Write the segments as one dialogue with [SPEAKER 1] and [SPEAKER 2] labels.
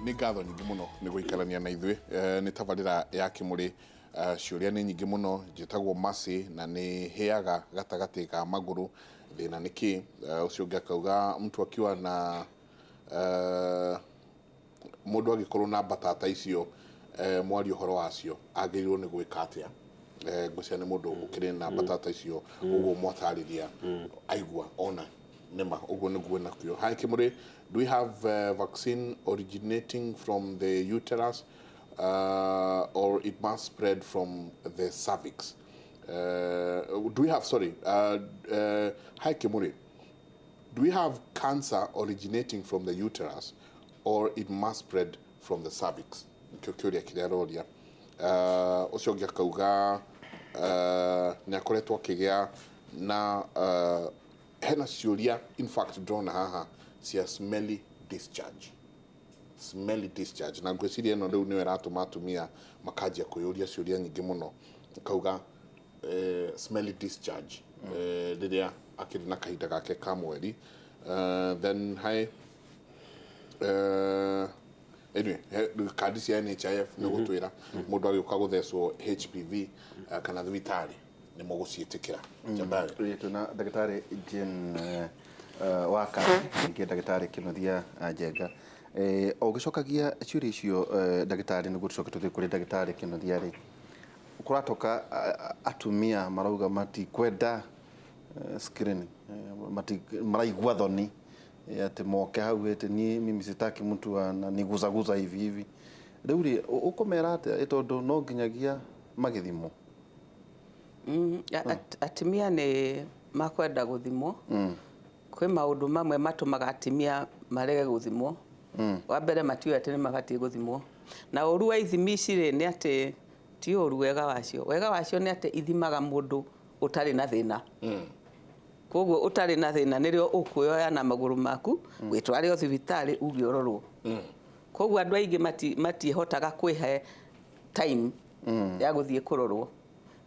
[SPEAKER 1] Nĩ ngatho nyingĩ mũno nĩ gũikarania na ithuĩ. Nĩ tabarĩra ya Kĩmũrĩ. Ciũria nĩ nyingĩ mũno. Njĩtagwo Mercy na nĩ hĩaga gatagatĩ ga magũrũ. Thĩna nĩ kĩ? Ũcio ũngĩ akauga mtu akiwa na mũndũ angĩkorwo na mbatata icio mwaria ũhoro wacio agĩrĩirwo nĩ gwĩka atĩa? Ngwĩciria nĩ mũndũ ũkĩrĩ na mbatata icio ũguo mwatarĩria aigua ona nĩma ũguo nĩguo nakĩo. Hi Kĩmũrĩ, do we have vaccine originating from the uterus or it must spread from the cervix? Do we have, sorry, hi Kĩmũrĩ, do we have cancer originating from the uterus or it must spread from the cervix? Nĩkĩo kĩũria kĩrĩa aroria. Ũcio ũngĩ akauga nĩ akoretwo akĩgĩa na hena ciũria, in fact ndĩrona haha cia smelly discharge, smelly discharge, na ngwĩciria ĩno rĩu nĩyo ĩratũma atumia makanjia kwĩyũria ciũria nyingĩ mũno. Akauga smelly discharge rĩrĩa akĩrĩ na kahinda gake ka mweri. Then hi, anyway, kandi cia NHIF nĩ gũtwĩra mũndũ agĩũka gũthecwo HPV kana thibitarĩ nĩ mũgũciĩtĩkĩra. Jabari.
[SPEAKER 2] Ĩĩ, twĩna ndagĩtarĩ Jane Waka, ningĩ ndagĩtarĩ Kĩnuthia Njenga. O ũgĩcokagia ciũria icio, ndagĩtarĩ, nĩguo tũcoke tũthiĩ kũrĩ ndagĩtarĩ Kĩnuthia rĩ, kũratoka atumia marauga matikwenda screening, maraigua thoni atĩ moke hau ĩtĩ niĩ mimi sitaki mtu ananiguzaguza hivi hivi. Rĩu rĩ, ũkũmera atĩa ĩ tondũ no nginyagia magĩthimwo?
[SPEAKER 3] Atumia nĩ makwenda gũthimwo. Kwĩ maũndũ mamwe matũmaga atumia marege gũthimwo. Wa mbere, matiũĩ atĩ nĩ mabatiĩ gũthimwo. Na ũru wa ithimi ici rĩ, nĩ atĩ ti ũru, wega wacio. Wega wacio nĩ atĩ ithimaga mũndũ ũtarĩ na thĩna. Koguo ũtarĩ na thĩna nĩrĩo ũkwĩoya na magũrũ maku wĩtware o thibitarĩ uge ũrorwo. Koguo andũ aingĩ matihotaga kwĩhe time ya gũthiĩ kũrorwo.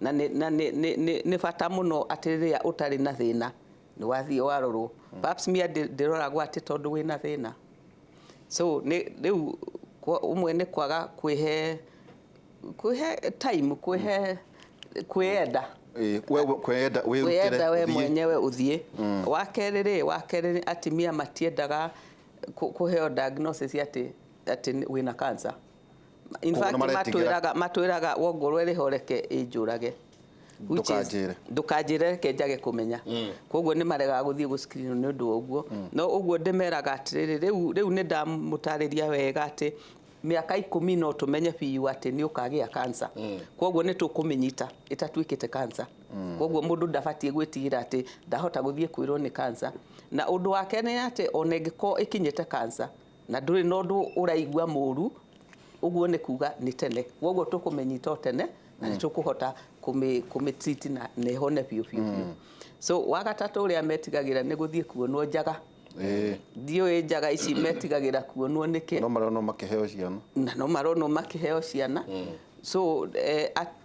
[SPEAKER 3] Na nĩ bata mũno atĩ rĩrĩa ũtarĩ na thĩna nĩ wathiĩ warorwo. Pap smear ndĩroragwo atĩ tondũ wĩna thĩna. So nĩ rĩu ũmwe nĩ kwaga kwĩhe time, kwĩhe kwĩyenda.
[SPEAKER 2] Ĩĩ, we kwenda wĩrutĩre
[SPEAKER 3] Kwĩyenda we
[SPEAKER 2] ũthiĩ.
[SPEAKER 3] Mwenyewe ũthiĩ. Wa kerĩ rĩ, atumia matiendaga kũheo diagnosis atĩ wĩna cancer. In
[SPEAKER 2] Koguo
[SPEAKER 3] fact
[SPEAKER 2] nĩ maretigĩra.
[SPEAKER 3] Matwĩraga wongorwo ĩrĩho reke ĩnjũrage. Which is-
[SPEAKER 2] Ndũkanjĩre.
[SPEAKER 3] Ndũkanjĩre, reke njage kũmenya. Koguo nĩ maregaga gũthiĩ gũ screen nĩ ũndũ wa ũguo. No ũguo ndĩmeraga atĩrĩrĩ, rĩu nĩ ndamũtarĩria wega atĩ mĩaka 10 no tũmenye biũ atĩ nĩ ũkagĩa cancer. Koguo nĩ tũkũmĩnyita ĩtatuĩkĩte cancer. Koguo mũndũ ndabatiĩ gwĩtigĩra atĩ ndahota gũthiĩ kwĩrwo nĩ cancer. Na ũndũ wake nĩ atĩ ona ĩngĩkorwo ĩkinyĩte cancer na ndũrĩ na ũndũ ũraigua mũru, ũguo nĩ kuga nĩ tene. Koguo tũkũmĩnyita o tene na nĩ tũkũhota kũmĩ treat na ĩhone biũ biũ biũ. So wa gatatũ ũrĩa metigagĩra nĩ gũthiĩ kuonwo njaga. Ndiũĩ njaga ici metigagĩra kuonwo nĩkĩ.
[SPEAKER 2] No maronwo makĩheo ciana.
[SPEAKER 3] Na no maronwo makĩheo ciana. So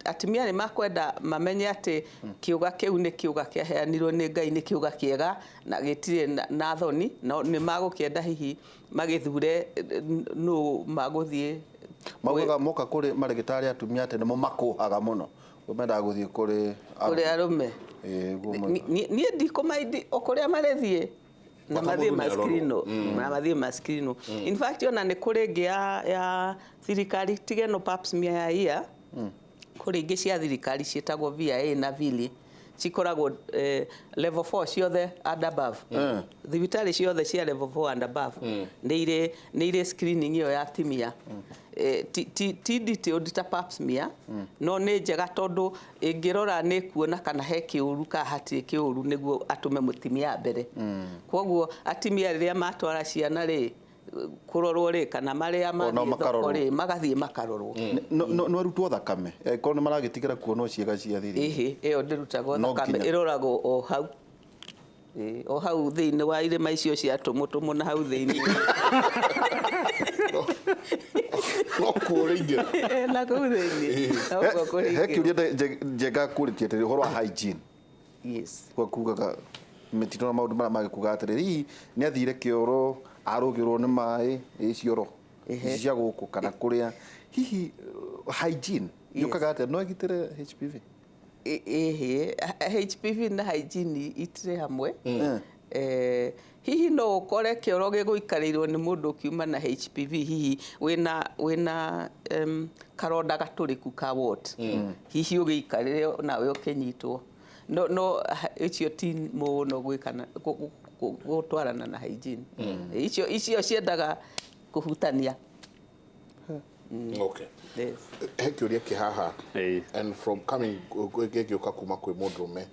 [SPEAKER 3] atumia nĩ makwenda mamenye atĩ kĩũga kĩu nĩ kĩũga kĩaheanirwo nĩ Ngai, nĩ kĩũga kĩega na gĩtirĩ na thoni. No nĩ magũkĩenda hihi magĩthure nũ magũthiĩ.
[SPEAKER 2] Maugaga moka kũrĩ marĩgĩtarĩ atumia atĩ nĩmo makũhaga mũno. Mendaga gũthiĩ kũrĩ
[SPEAKER 3] kũrĩ arũme.
[SPEAKER 2] Ĩĩ, ũguo
[SPEAKER 3] Niĩ ndikũmaindi o kũrĩa marĩthiĩ na
[SPEAKER 1] Bata
[SPEAKER 3] mathiĩ
[SPEAKER 1] mũndũ nĩ arorwo.
[SPEAKER 3] mascreenwo, na mathiĩ mascreenwo. In fact ona nĩ kũrĩ ĩngĩ ya thirikari, tiga ĩno pap smear ya ia, kũrĩ ingĩ cia thirikari ciĩtagwo VIA na VILI, cikoragwo level 4 ciothe and above. Thibitarĩ ciothe cia level 4 and above nĩ irĩ screening ĩyo ya atumia. Ti detailed ta pap smear, no nĩ njega tondũ ĩngĩrora nĩ kuona kana he kĩũru kana hatirĩ kĩũru nĩguo atũme mũtumia mbere. Koguo atumia rĩrĩa matwara ciana rĩ kũrorwo rĩ, kana marĩa
[SPEAKER 2] Onao
[SPEAKER 3] mathiĩ thoko
[SPEAKER 2] makarorwo.
[SPEAKER 3] rĩ, magathiĩ makarorwo.
[SPEAKER 2] No arutwo thakame korwo nĩ maragĩtigĩra kuonwo ciĩga cia thiri?
[SPEAKER 3] Ĩhĩ, ĩyo ndĩrutagwo
[SPEAKER 2] No
[SPEAKER 3] thakame.
[SPEAKER 2] nginya.
[SPEAKER 3] Ĩroragwo o hau. Ĩĩ, o hau thĩinĩ wa irĩma icio cia tũmũtũmũ na hau thĩinĩ.
[SPEAKER 1] No kũrĩingĩra.
[SPEAKER 3] Ĩ, na kũu thĩinĩ nokuo
[SPEAKER 2] He
[SPEAKER 3] kũrĩingĩrwo.
[SPEAKER 2] kĩũria Njenga kũrĩtie atĩrĩ, ũhoro wa hygiene.
[SPEAKER 3] Yes.
[SPEAKER 2] Kwa kugaga mĩtino na maũndũ marĩa mangĩ, kuga atĩrĩrĩ, hihi nĩ athire kĩoro arũgĩrwo nĩ maĩ ĩ cioro. Ici cia gũkũ kana kũrĩa hihi hygiene yũkaga atĩa no ĩgitĩre HPV?
[SPEAKER 3] Ĩhĩ, HPV na hygiene itirĩ hamwe. Hihi no ũkore kĩoro gĩgũikarĩirwo nĩ mũndũ ũkiuma na HPV, hihi wĩna karonda gatũrĩku ka wart, hihi ũgĩikarĩre nawe ũkĩnyitwo. No icio ti mũno gwĩkana gũtwarana na hygiene. Icio ciendaga kũhutania.
[SPEAKER 1] Okay.
[SPEAKER 3] Yes.
[SPEAKER 1] He kĩũria kĩ haha and from coming gĩgĩũka kuma kwĩ mũndũrũme,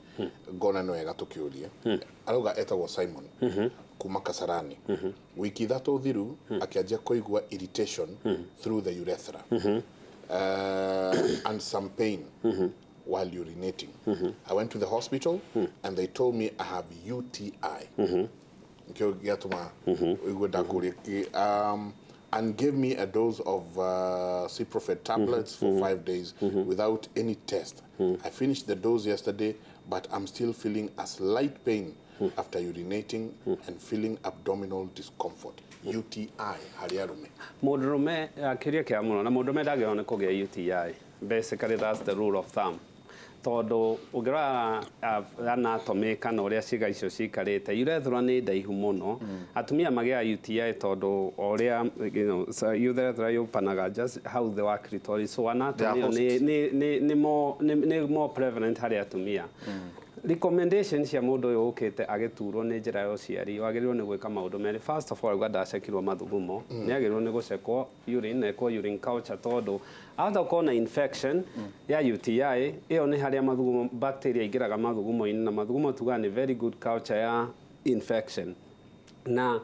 [SPEAKER 1] ngona nĩ wega tũkĩũrie. Arauga etagwo Simon kuma Kasarani. Wiki 3 thiru akĩanjia kũigua irritation through the urethra and some pain while urinating. I went to the hospital and they told me I have UTI. Nikĩo gĩatũma ũigue ndakũria. And gave me a dose of Ciprofed tablets for 5 days without any test. I finished the dose yesterday, but I'm still feeling a slight pain after urinating and feeling abdominal discomfort. UTI harĩ arũme.
[SPEAKER 4] Mũndũrũme kĩũria kĩa mũno, na mũndũrũme ndagĩrĩirwo nĩ kũgĩa UTI. Basically that's the rule of thumb. Tondũ ũngĩrora anatomy kana ũrĩa ciĩga icio cikarĩte, urethra nĩ ndaihu mũno. Atumia magĩaga UTI tondũ o ũrĩa urethra yũpanaga just hau thĩ wa clitoris, so anatomy ĩyo nĩ more prevalent harĩ atumia. Recommendation cia mũndũ ũyũ ũkĩte agĩturwo nĩ njĩra ya ũciari, wagĩrĩirwo nĩ gwĩka maũndũ merĩ. First of all, auga ndacekirwo mathugumo, nĩ agĩrĩirwo nĩ gũcekwo urine na ekwo urine culture, tondũ ahota gũkorwo na infection ya UTI. Ĩyo nĩ harĩa mathugumo bacteria ingĩraga mathugumo-inĩ, na mathugumo tugaga nĩ very good culture ya infection. Na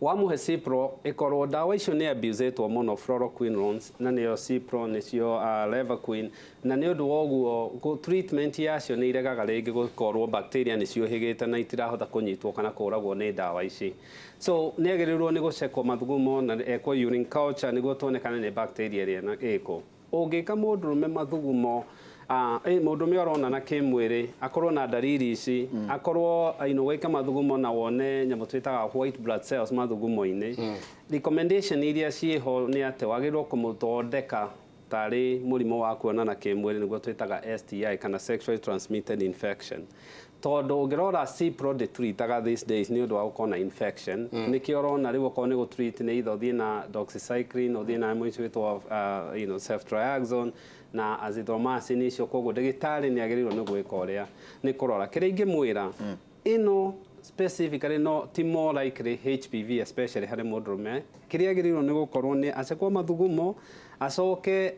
[SPEAKER 4] wamũhe Cipro, ĩkorwo ndawa icio nĩ abusetwo mũno, fluoroquinolones na nĩyo Cipro, nĩcio Levaquin, na nĩ ũndũ wa ũguo treatment yacio nĩ iregaga rĩngĩ gũkorwo bacteria nĩ ciũhĩgĩte na itirahota kũnyitwo kana kũragwo nĩ ndawa ici. So nĩ agĩrĩirwo nĩ gũcekwo mathugumo na ekwo urine culture nĩguo tuone kana nĩ bacteria ĩrĩa ĩkũ. Ũngĩka mũndũrũme mathugumo, mũndũrũme ũronana kĩmwĩrĩ akorwo na ndariri ici, akorwo wĩke mathugumo na wone nyamũ twĩtaga white blood cells mathugumo-inĩ, recommendation iria ciĩho nĩ atĩ wagĩrĩirwo kũmũthondeka tarĩ mũrimũ wa kuonana kĩmwĩrĩ, nĩguo twĩtaga STI kana sexually transmitted infection. Tondũ ũngĩrora Cipro ndĩtreataga these days nĩ ũndũ wa gũkorwo na infection. Nĩkĩo ũrona rĩu okorwo nĩ gũtreat nĩ either ũthiĩ na doxycycline, ũthiĩ na nyamũ icio ĩtwo ceftriaxone na azithromycin icio. Koguo ndagĩtarĩ nĩ agĩrĩirwo nĩ gwĩka ũrĩa nĩ kũrora. Kĩrĩa ingĩmwĩra ĩno specifically, no ti more likely HPV especially harĩ mũndũrũme, kĩrĩa agĩrĩirwo nĩ gũkorwo nĩ acekwo mathugumo, acoke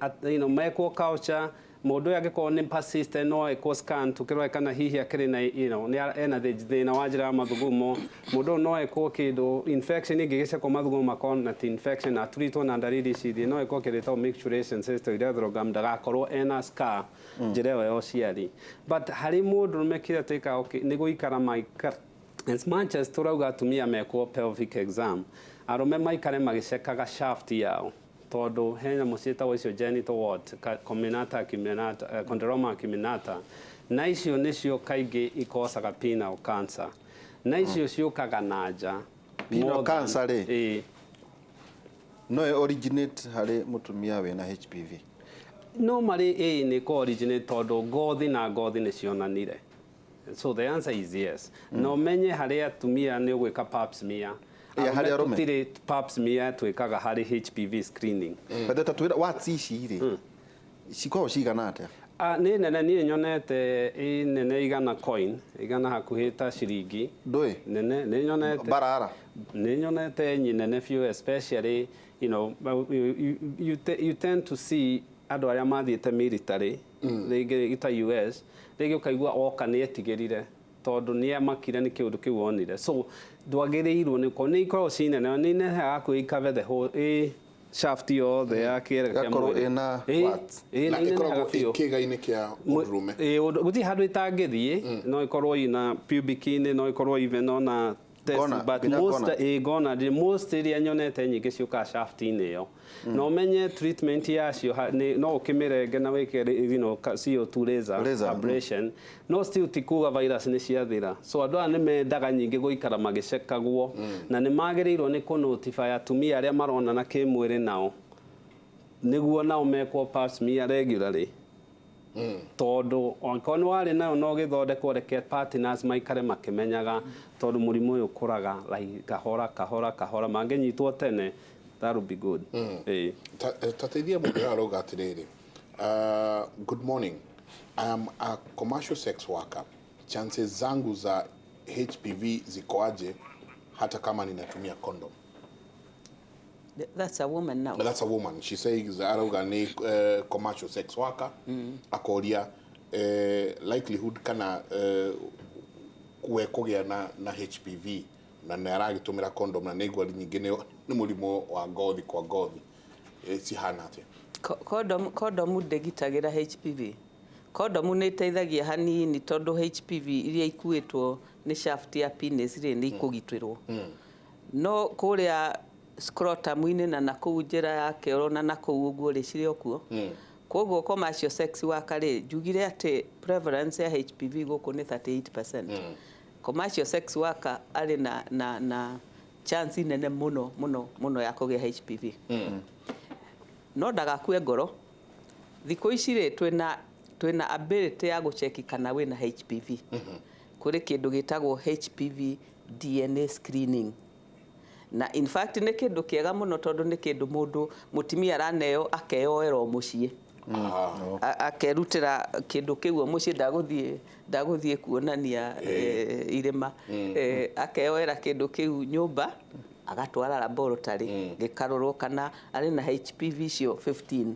[SPEAKER 4] mekwo culture. Mũndũ ũyũ angĩkorwo nĩ persistent, no ekwo scan tũkĩrore kana hihi akĩrĩ na nĩ ena thĩna wa njĩra ya mathugumo. Mũndũ ũyũ no ekwo kĩndũ infection ĩngĩgĩcekwo mathugumo makorwo na ti infection na atreatwo na ndariri ici ingĩ, no ekwo kĩndũ gĩtagwo micturition cystourethrogram ndagakorwo ena scar njĩra ĩyo ya ũciari. But harĩ mũndũrũme kĩrĩa twĩkaga nĩ gũikara maikara, as much as tũrauga atumia mekwo pelvic exam, arũme maikare magĩcekaga shaft yao, tondũ he nyamũ ciĩtagwo icio genital wart, comminata acuminata, condyloma acuminata, na icio nĩcio kaingĩ ikocaga penile cancer, na icio ciũkaga na nja.
[SPEAKER 2] Penile cancer rĩ, no originate harĩ mũtumia wĩna HPV?
[SPEAKER 4] No marĩ ĩĩ, nĩ ko originate tondũ ngothi na ngothi nĩ cionanire. So the answer is yes. No menye harĩ atumia nĩ ũgwĩka pap smear.
[SPEAKER 2] Harĩ arũme
[SPEAKER 4] tũtirĩ pap smear twĩkaga harĩ HPV screening.
[SPEAKER 2] But ta twĩra warts ici rĩ, cikoragwo cigana atĩa?
[SPEAKER 4] Nĩ nene, niĩ nyonete ĩ nene igana coin igana hakuhĩ ta ciringi.
[SPEAKER 2] Ndũĩ
[SPEAKER 4] nene nĩ nyonete
[SPEAKER 2] barara.
[SPEAKER 4] Nĩ nyonete nyinene biũ, especially you tend to see andũ arĩa mathiĩte military rĩngĩ ta US, rĩngĩ ũkaigua oka nĩ etigĩrire tondũ nĩ amakire nĩ kĩũndũ kĩu onire. So ndwagĩrĩirwo nĩ nĩ ikoragwo ci nene, nĩ inehaga hakuhĩ cover the whole ĩ shaft yothe ya kĩere kĩa
[SPEAKER 2] Ĩgakorwo
[SPEAKER 4] mwĩrĩ.
[SPEAKER 2] ĩna warts.
[SPEAKER 4] Ĩ,
[SPEAKER 1] na
[SPEAKER 4] nĩ inenehaga
[SPEAKER 1] ĩkoragwo
[SPEAKER 4] biũ.
[SPEAKER 1] kĩĩga-inĩ kĩa mũndũrũme?
[SPEAKER 4] Ĩ, gũtirĩ handũ ĩtangĩthiĩ, no ĩkorwo ina pubic-inĩ, no ĩkorwo even ona test
[SPEAKER 2] Gona-
[SPEAKER 4] but
[SPEAKER 2] nginya
[SPEAKER 4] most
[SPEAKER 2] gona.
[SPEAKER 4] ĩ gona most iria nyonete nyingĩ ciũkaga shaft-inĩ ĩyo na ũmenye treatment yacio no ũkĩmĩrenge na wĩke CO2 laser,
[SPEAKER 2] Laser,
[SPEAKER 4] ablation no still ti kuga virus nĩ ciathira. So andũ aya nĩ mendaga nyingĩ gũikara magĩcekagwo na nĩ magĩrĩirwo nĩ kũ-notify atumia arĩa maronana kĩmwĩrĩ nao nĩguo nao mekwo pap smear regularly, tondũ angĩkorwo nĩ warĩ nayo no gĩthondekwo, reke partners maikare makĩmenyaga, tondũ mũrimũ ũyũ ũkũraga like kahora kahora kahora. Mangĩnyitwo tene, that would be good. Ĩĩ.
[SPEAKER 1] Tateithia mũndũ ũyũ arauga atĩrĩrĩ, "Good morning, I am a commercial sex worker. Chances zangu za HPV zikoaje hata kama ninatumia condom?"
[SPEAKER 3] That's a woman now.
[SPEAKER 1] That's a woman. She says arauga nĩ commercial sex worker, akoria likelihood kana we kũgĩa na HPV na nĩ aragĩtũmĩra condom, na nĩ igua nyingĩ nĩ mũrimũ wa ngothi kwa ngothi, cihana atĩa?
[SPEAKER 3] Condom ndĩgitagĩra HPV. Condom nĩ ĩteithagia hanini, tondũ HPV iria ikuĩtwo nĩ shaft ya penis rĩ, nĩ ikũgitĩrwo, no kũrĩa scrotum-inĩ na nakũu njĩra ya kĩoro na nakũu ũguo rĩ, cirĩ o kuo. Koguo commercial sex worker rĩ, njugire atĩ prevalence ya HPV gũkũ nĩ 38%. Commercial sex worker arĩ na chance nene mũno mũno mũno ya kũgĩa HPV. No ndagakue ngoro, thikũ ici rĩ, twĩna ability ya gũcheki kana wĩna HPV. Kũrĩ kĩndũ gĩtagwo HPV DNA screening, na in fact nĩ kĩndũ kĩega mũno, tondũ nĩ kĩndũ mũndũ mũtumia araneo akeyoera o mũciĩ. Akerutĩra kĩndũ kĩu o mũciĩ, ndagũthiĩ kuonania irĩma. Akeyoera kĩndũ kĩu nyũmba, agatwara laboratory, gĩkarorwo kana arĩ na HPV icio 15.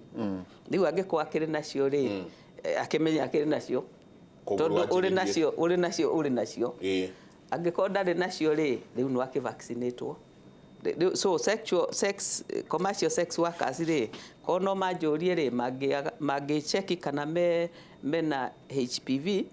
[SPEAKER 3] Rĩu angĩkorwo akĩrĩ nacio rĩ, akĩmenya akĩrĩ nacio.
[SPEAKER 1] Koguo
[SPEAKER 3] Tondũ ũrĩ
[SPEAKER 1] wanjĩrĩrie.
[SPEAKER 3] nacio, ũrĩ nacio, ũrĩ nacio. Angĩkorwo ndarĩ nacio rĩ, rĩu no akĩvaccinatwo. So sexual sex commercial sex workers rĩ, korwo no manjũrie rĩ, mangĩcheki kana mena HPV,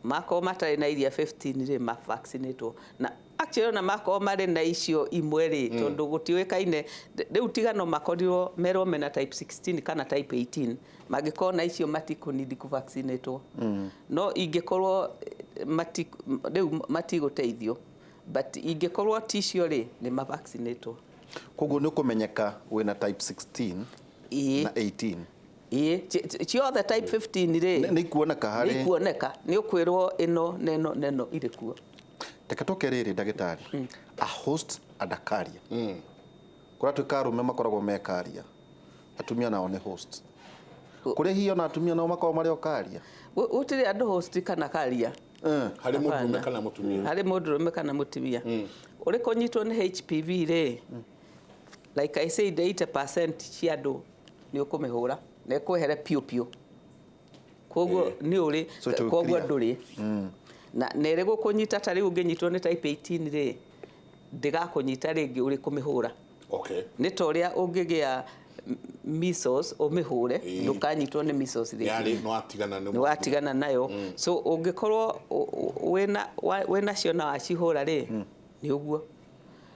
[SPEAKER 3] makorwo matarĩ na iria 15 rĩ, mavaccinatwo. Na actually ona makorwo marĩ na icio imwe rĩ, tondũ gũtiũĩkaine rĩu, tiga no makorirwo merwo mena type 16 kana type 18, mangĩkorwo na icio matikũnidi kũvaccinatwo. No ingĩkorwo rĩu matigũteithio, but ingĩkorwo ti icio rĩ, nĩ mavaccinatwo.
[SPEAKER 2] Koguo nĩ ũkũmenyeka wĩna type 16 na 18?
[SPEAKER 3] Ĩĩ, ciothe type 15 rĩ.
[SPEAKER 2] Nĩ ikuoneka
[SPEAKER 3] Nĩ
[SPEAKER 2] harĩ
[SPEAKER 3] ikuoneka, nĩ ũkwĩrwo ĩno na ĩno na ĩno irĩ kuo.
[SPEAKER 2] Reke tũke rĩrĩ, ndagĩtarĩ, a host and a carrier. Kũrĩa tuĩka arũme makoragwo me carrier, atumia nao nĩ host. Kũrĩ hihi ona atumia nao makoragwo marĩ o carrier?
[SPEAKER 3] Gũtirĩ andũ host kana carrier.
[SPEAKER 1] Harĩ mũndũrũme
[SPEAKER 3] Hapana.
[SPEAKER 1] kana mũtumia?
[SPEAKER 3] Harĩ mũndũrũme kana mũtumia ũrĩ kũnyitwo nĩ HPV rĩ, like I said, 80% cia andũ nĩ ũkũmĩhũra na ĩkwehere piũ piũ. Koguo nĩ ũrĩ
[SPEAKER 2] So it will
[SPEAKER 3] koguo
[SPEAKER 2] clear.
[SPEAKER 3] ndũrĩ na ĩrĩ gũkũnyita. Ta rĩu ũngĩnyitwo nĩ type 18 rĩ, ndĩgakũnyita rĩngĩ ũrĩ kũmĩhũra. Nĩ ta ũrĩa ũngĩgĩa measles ũmĩhũre, ndũkanyitwo nĩ measles rĩngĩ.
[SPEAKER 1] Yarĩ no atigana nĩ
[SPEAKER 3] Nĩ watigana nayo. So ũngĩkorwo wĩnacio na wacihũra rĩ, nĩ ũguo.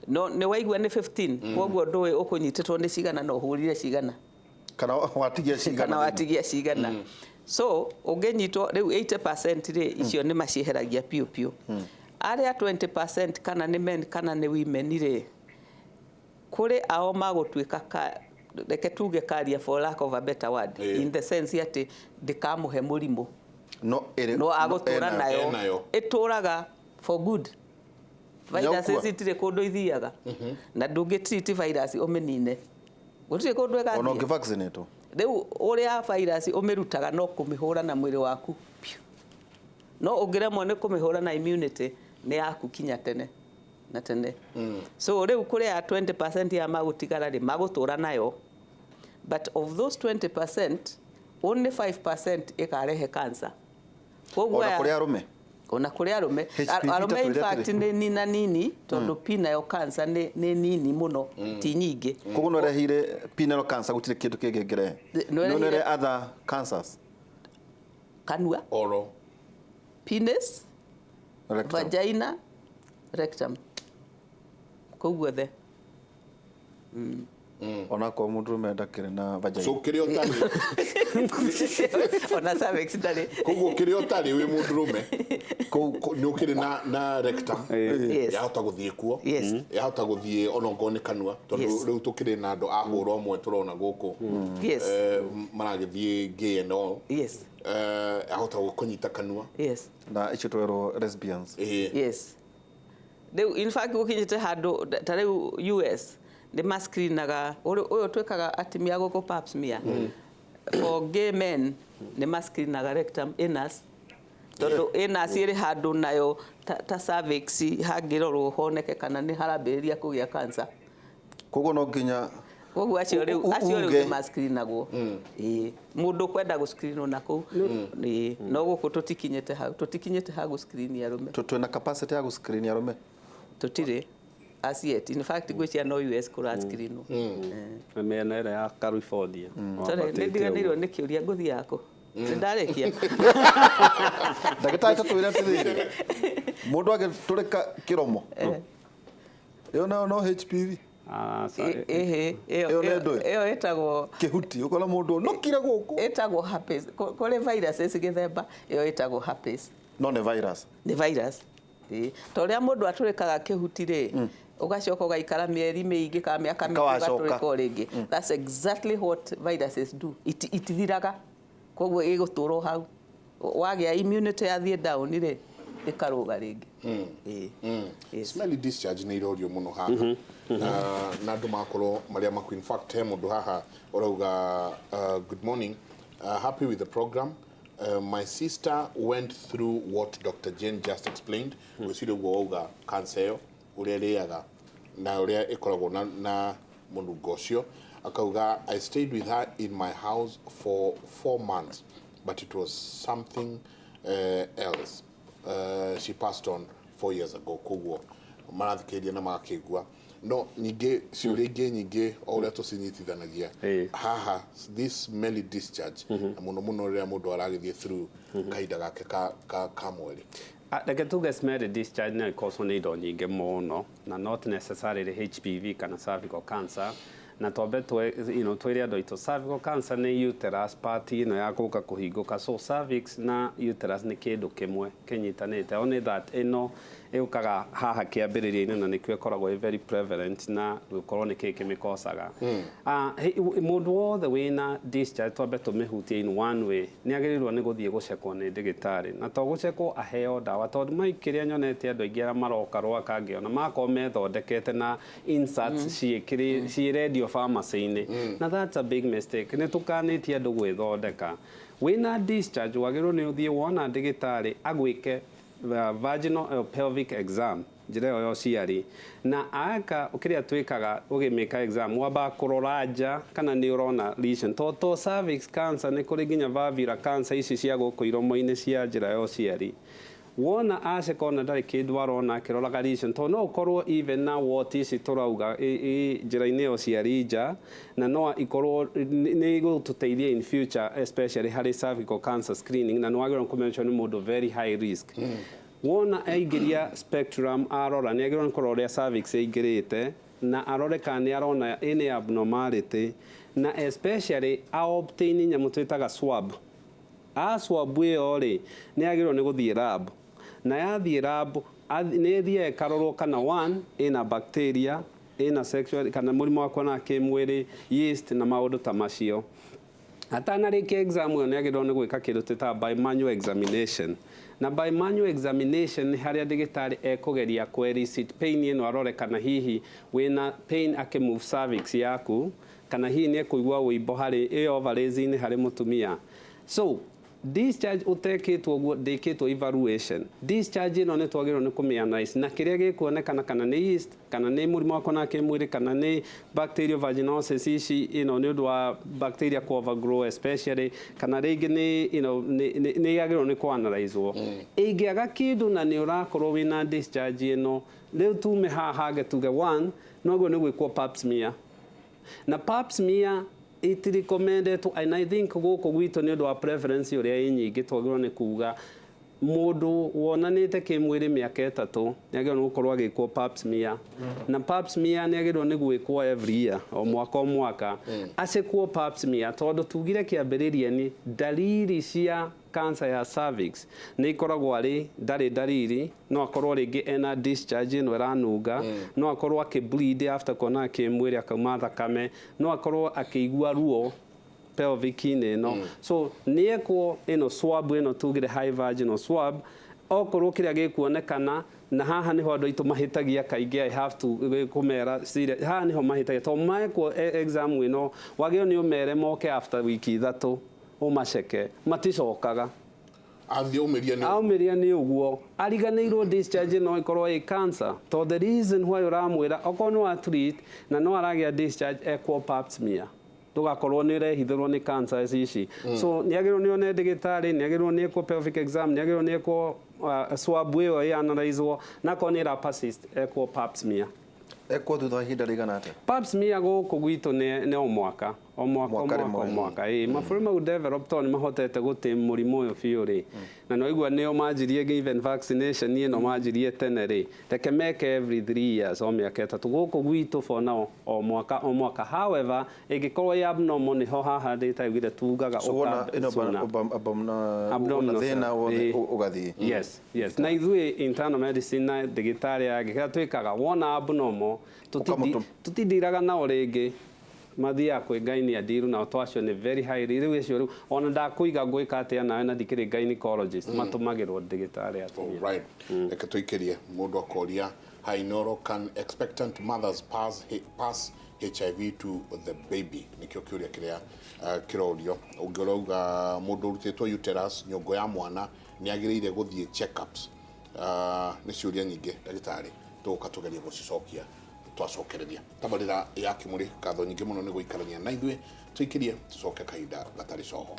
[SPEAKER 3] No nĩ waigua nĩ 15, koguo ndũĩ ũkũnyitĩtwo nĩ cigana na ũhũrire cigana.
[SPEAKER 2] Kana watigia cigana.
[SPEAKER 3] Kana watigia cigana. So ũngĩnyitwo rĩu, 80% rĩ, icio nĩ macieheragia piũ piũ. Arĩa 20%, kana nĩ men kana nĩ women rĩ, kũrĩ ao magũtuĩka ka, reke tuge carrier for lack of a better word, in the sense atĩ ndĩkamũhe mũrimũ.
[SPEAKER 2] No ĩrĩ
[SPEAKER 3] No agũtũra
[SPEAKER 2] ena-
[SPEAKER 3] nayo.
[SPEAKER 1] Enayo.
[SPEAKER 3] Ĩtũraga for good. Virus
[SPEAKER 2] Nĩũkua.
[SPEAKER 3] itirĩ kũndũ ithiaga, na ndũngĩ treat virus ũmĩnine, gũtirĩ kũndũ
[SPEAKER 2] Ona
[SPEAKER 3] ĩgathiĩ.
[SPEAKER 2] ũngĩ-vaccinate.
[SPEAKER 3] Rĩu ũrĩa virus ũmĩrutaga no kũmĩhũra na mwĩrĩ waku piũ. No ũngĩremwo nĩ kũmĩhũra na immunity, nĩ yaku kinya tene na tene. So rĩu kũrĩ ya 20% ya magũtigara rĩ, magũtũra nayo, but of those 20%, only 5% ĩkarehe cancer. Koguo
[SPEAKER 2] Ona kũrĩ arũme?
[SPEAKER 3] Ona kũrĩ arũme.
[SPEAKER 2] HPV.
[SPEAKER 3] Arũme in
[SPEAKER 2] Ta twĩre
[SPEAKER 3] fact
[SPEAKER 2] atĩrĩ.
[SPEAKER 3] nĩ nina nini, tondũ P nayo cancer nĩ nini mũno, ti nyingĩ.
[SPEAKER 2] Koguo no ĩrehire penile cancer, gũtirĩ kĩndũ kĩngĩ ĩngĩrehe?
[SPEAKER 3] No
[SPEAKER 2] No
[SPEAKER 3] ĩrehire-
[SPEAKER 2] ĩrehe other cancers?
[SPEAKER 3] Kanua,
[SPEAKER 1] Oro
[SPEAKER 3] penis,
[SPEAKER 2] Rectal.
[SPEAKER 3] vagina, Rectum kũu guothe.
[SPEAKER 2] Onakorwo mũndũrũme ndakĩrĩ na vagina.
[SPEAKER 1] So kĩrĩa ũtarĩ
[SPEAKER 3] Ona cervix ndarĩ.
[SPEAKER 1] Koguo kĩrĩa ũtarĩ wĩ mũndũrũme nĩ ũkĩrĩ na rectum.
[SPEAKER 3] Yes.
[SPEAKER 1] Yahota gũthiĩ kuo. Yahota gũthiĩ ona okorwo nĩ kanua, tondũ rĩu tũkĩrĩ na andũ a hũra ũmwe tũrona gũkũ maragĩthiĩ gay and all. Yahota kũnyita kanua.
[SPEAKER 2] Na icio twerwo lesbians.
[SPEAKER 3] Yes. Rĩu in fact gũkinyĩte handũ ta rĩu US nĩ mascreenaga ũyũ twĩkaga atumia gũkũ, pap smear for gay men, nĩ mascreenaga rectum, anus, tondũ anus ĩrĩ handũ nayo ta cervix hangĩrorwo honeke kana nĩ harambĩrĩria kũgĩa cancer.
[SPEAKER 2] Koguo no nginya
[SPEAKER 3] Koguo acio rĩu acio rĩu
[SPEAKER 2] uge.
[SPEAKER 3] nĩ mascreenagwo. Ĩĩ, mũndũ kwenda gũscreenwo na kũu. Ĩĩ, no gũkũ tũtikinyĩte hau, tũtikinyĩte ha gũscreen arũme.
[SPEAKER 2] Twĩna capacity ya gũscreen arũme?
[SPEAKER 3] Tũtirĩ as yet. In fact, ngwĩciria no US kũrascreenwo.
[SPEAKER 4] Mĩena ĩrĩa ya California.
[SPEAKER 3] Sorry, nĩ ndiganĩirwo nĩ kĩũria, ngũthiĩ kũ? Nĩ ndarĩkia?
[SPEAKER 2] Ndagĩtarĩ, tatwĩre atĩrĩrĩ, mũndũ angĩtũrĩka kĩromo, ĩyo nayo no HPV?
[SPEAKER 4] Ah, sorry.
[SPEAKER 3] Ĩhĩ, ĩyo
[SPEAKER 2] Ĩyo nĩ ndũĩ?
[SPEAKER 3] Ĩyo ĩtagwo
[SPEAKER 2] Kĩhuti, ũkona mũndũ ũnũkire gũkũ.
[SPEAKER 3] Ĩtagwo herpes. Kũrĩ viruses gĩthemba, ĩyo ĩtagwo herpes.
[SPEAKER 2] No nĩ virus?
[SPEAKER 3] Nĩ virus. Ĩĩ, ta ũrĩa mũndũ atũrĩkaga kĩhuti rĩ, ũgacoka ũgaikara mĩeri mĩingĩ kana mĩaka mĩingĩ,
[SPEAKER 2] Ĩkawacoka.
[SPEAKER 3] ũgatũrĩka o rĩngĩ. That's exactly what viruses do. Itithiraga, koguo ĩgũtũra o hau. Wagĩa immunity yathiĩ down rĩ, ĩkarũga rĩngĩ. Ĩĩ. Yes.
[SPEAKER 1] Smelly discharge nĩ irorio mũno haha na andũ makorwo marĩa maku. In fact, he mũndũ haha ũrauga, "Good morning, happy with the program. My sister went through what Dr. Jane just explained." Gwĩciria ũguo wauga cancer ĩyo ũrĩa ĩrĩaga na ũrĩa ĩkoragwo na mũnungo ũcio. Akauga, "I stayed with her in my house for 4 months, but it was something else. She passed on 4 years ago." Koguo marathikĩrĩria na magakĩigua. No ningĩ ciũria ingĩ nyingĩ o ũrĩa tũcinyitithanagia haha, this smelly discharge, na mũno mũno rĩrĩa mũndũ aragĩthiĩ through kahinda gake ka mweri.
[SPEAKER 4] Ah, reke tuge smelly discharge no ĩkoswo nĩ indo nyingĩ mũno na not necessarily HPV kana cervical cancer. Na twambe twĩre andũ aitũ, cervical cancer nĩ uterus part ĩno ya gũka kũhingũka. So cervix na uterus nĩ kĩndũ kĩmwe kĩnyitanĩte, only that ĩno ĩũkaga haha kĩambĩrĩria-inĩ na nĩkĩo ĩkoragwo ĩ very prevalent na gũkorwo nĩ kĩĩ kĩmĩkocaga. Ah, mũndũ wothe wĩna discharge, twambe tũmĩhutie in one way, nĩ agĩrĩirwo nĩ gũthiĩ gũcekwo nĩ ndagĩtarĩ, na to gũcekwo, aheo ndawa, tondũ mai kĩrĩa nyonete, andũ aingĩ arĩa maroka rwaka ngĩona makorwo methondekete na inserts ciĩrendio pharmacy-inĩ, na that's a big mistake. Nĩ tũkanĩtie andũ gwĩthondeka. Wĩna discharge, wagĩrĩirwo nĩ ũthiĩ wona ndagĩtarĩ agwĩke vaginal pelvic exam, njĩra ĩyo ya ũciari. Na aka kĩrĩa twĩkaga ũgĩmĩka exam, wambaga kũrora nja kana nĩ ũrona lesion, to cervix cancer, nĩ kũrĩ nginya vulvar cancer ici cia gũkũ iromo-inĩ cia njĩra ya ũciari. Wona aceka ona ndarĩ kĩndũ arona akĩroraga lesion, tondũ no ũkorwo even na wart ici tũrauga njĩra-inĩ ya ũciari nja, na no ikorwo nĩ igũtũteithia in future, especially harĩ cervical cancer screening. Na nĩ wagĩrĩirwo kũmention nĩ mũndũ very high risk. Wona aingĩria speculum, arora, nĩ agĩrĩirwo nĩ kũrora ũrĩa cervix ĩingĩrĩte na arore kana nĩ arona any abnormality, na especially a obtain nyamũ twĩtaga swab. A swab ĩyo rĩ, nĩ yagĩrĩirwo nĩ gũthiĩ lab, na yathiĩ lab nĩ ĩthiaga ĩkarorwo kana one ĩna bacteria, ĩna sexual kana mũrimũ wa kuonana kĩmwĩrĩ, yeast na maũndũ ta macio. Atanarĩkia exam ĩyo, nĩ agĩrĩirwo nĩ gwĩka kĩndũ twĩtaga bimanual examination. Na bimanual examination nĩ harĩa ndagĩtarĩ ekũgeria kũ elicit pain ĩno, arore kana hihi wĩna pain akĩmove cervix yaku, kana hihi nĩ ekũigua wũimbo harĩ ĩ ovaries-inĩ harĩ mũtumia. So discharge ũtekĩtwo ũguo, ndĩkĩtwo evaluation, discharge ĩno nĩ twagĩrĩirwo nĩ kũmĩ-analyse na kĩrĩa gĩkuonekana, kana nĩ yeast, kana nĩ mũrimũ wa kuonana kĩmwĩrĩ, kana nĩ bacterial vaginosis ici nĩ ũndũ wa bacteria ku overgrow especially, kana rĩngĩ nĩ nĩ yagĩrĩirwo nĩ kũ-analyzwo. Ĩngĩaga kĩndũ na nĩ ũrakorwo wĩna discharge ĩno, rĩu tume haha hangĩ tuge one noguo nĩ gwĩkwo pap smear. Na pap smear it recommended, and I think gũkũ gwitũ nĩ ũndũ wa preference ũrĩa ĩ nyingĩ, twagĩrĩirwo nĩ kuga Mũndũ wonanĩte kĩmwĩrĩ mĩaka 3 nĩ agĩrĩirwo nĩ gũkorwo agĩkwo pap smear, na pap smear nĩ agĩrĩirwo nĩ gwĩkwo every year, o mwaka o mwaka acekwo pap smear, tondũ tugire kĩambĩrĩria nĩ ndariri cia cancer ya cervix nĩ ikoragwo arĩ ndarĩ ndariri. No akorwo rĩngĩ ena discharge ĩno ĩranunga, no akorwo akĩ bleed after kuona kĩmwĩrĩ akauma thakame, no akorwo akĩigua ruo pelvic-inĩ ĩno. So nĩ ekwo ĩno swab ĩno tugire high vaginal swab, okorwo kĩrĩa gĩkuonekana. Na haha niho andũ aitũ mahĩtagia kaingĩ. I have to kũmera serious, haha niho mahĩtagia, tondũ mekwo exam ĩno wagĩrĩirwo nĩ ũmere moke after wiki 3 ũmaceke, maticokaga.
[SPEAKER 1] Athiĩ aumĩria nĩ
[SPEAKER 4] Aumĩria nĩ ũguo ariganĩirwo discharge no ĩkorwo ĩ cancer, to the reason why ũramwĩra okorwo nĩ wa treat na no aragĩa discharge, ekwo pap smear, ndũgakorwo nĩ ũrehithĩrwo nĩ cancer ici. So nĩ agĩrĩirwo nĩ one ndagĩtarĩ, nĩ agĩrĩirwo nĩ ekwo pelvic exam, nĩ agĩrĩirwo nĩ ekwo swab ĩyo ĩ-analyzwo, na akorwo nĩ ĩra persist, ekwo pap smear.
[SPEAKER 2] Ekwo thutha wa ihinda rĩigana atĩa?
[SPEAKER 4] Pap smear gũkũ gwitũ nĩ o mwaka o mwaka o
[SPEAKER 2] Mwaka
[SPEAKER 4] mwaka o
[SPEAKER 2] rĩmwe.
[SPEAKER 4] mwaka. Ĩ mabũrũri mau develop tondũ nĩ mahotete gũtĩ mũrimũ ũyũ biũ rĩ, na no igua nĩo manjirie even vaccination ĩno manjirie tene rĩ, reke meke every 3 years, o mĩaka 3. Gũkũ gwitũ for now o mwaka o mwaka. However, ĩngĩkorwo ĩ abnormal, nĩho haha ndĩtaugire tugaga
[SPEAKER 2] So wona
[SPEAKER 4] ũka
[SPEAKER 2] ĩno
[SPEAKER 4] sooner.
[SPEAKER 2] wona
[SPEAKER 4] Abdominal
[SPEAKER 2] thĩna wothe
[SPEAKER 4] Ĩ.
[SPEAKER 2] ũgathiĩ.
[SPEAKER 4] Yes, na ithuĩ internal medicine na ndagĩtarĩ yangĩ kĩrĩa twĩkaga wona abnormal
[SPEAKER 2] Ũkamũtũma.
[SPEAKER 4] Tũtindiraga nao rĩngĩ, mathiaga kwĩ gynae andiru nao twacio nĩ very high rĩu icio. Rĩu ona ndakũiga ngwĩka atĩa nawe na ndikĩrĩ gynecologist, matũmagĩrwo ndagĩtarĩ atumia.
[SPEAKER 1] Right, reke tũikĩrie. Mũndũ akoria, "Hi Noro, can expectant mothers pass HIV to the baby?" Nĩkĩo kĩũria kĩrĩa kĩrorio. Ũngĩ ũrauga mũndũ ũrutĩtwo uterus, nyongo ya mwana nĩ agĩrĩire gũthiĩ checkups? Nĩ ciũria nyingĩ, ndagĩtarĩ, tũgũka tũgerie gũcicokia twacokereria tabarĩra ya Kĩmũrĩ. Ngatho nyingĩ mũno nĩ gũikarania na ithuĩ. Tũikĩrie, tũcoke kahinda gatarĩ coho.